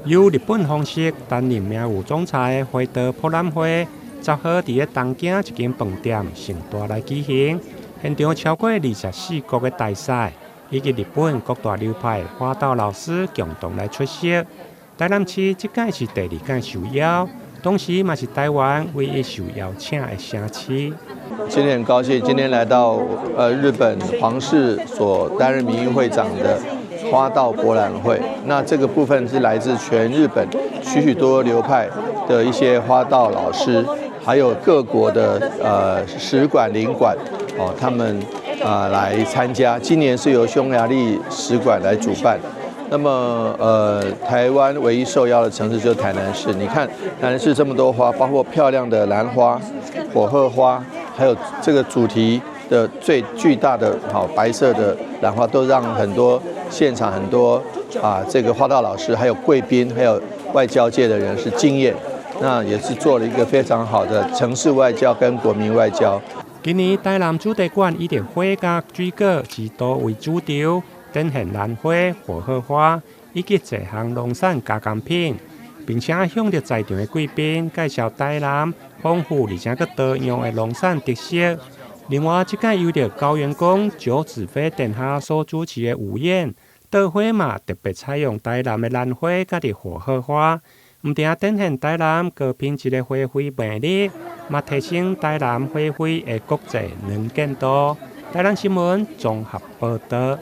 由日本皇室擔任名譽總裁的花道博覽會，10號佇咧東京一間飯店盛大來舉行，現場超過24國的大使以及日本各大流派花道老師共同來出席。台南市這屆是第二屆受邀，同時嘛是台灣唯一受邀請的城市。今天很高興，今天來到日本皇室所擔任名譽會長的花道博覽會。那這個部分是來自全日本許許多多流派的一些花道老師，還有各國的使館領館哦，他們啊來參加。今年是由匈牙利使館來主辦。那麼台灣唯一受邀的城市就是台南市。你看台南市這麼多花，包括漂亮的蘭花、火鶴花，還有這個主題的最巨大的好白色的蘭花，都讓很多現場很多啊這個花道老師，還有貴賓，還有外交界的人士驚豔。那也是做了一個非常好的城市外交跟國民外交。今年台南主題館以花佮水果之都為主軸，展現蘭花、火鶴花以及濟項農產加工品，並且向著在場的貴賓介紹台南豐富而且閣多樣的農產特色。另外，這屆由著高原宮九子妃殿下所主持的午宴，桌花嘛特別採用台南的蘭花佮著火鶴花，毋但展現台南高品質的花卉魅力，嘛提升台南花卉的國際能見度。台南新聞綜合報導。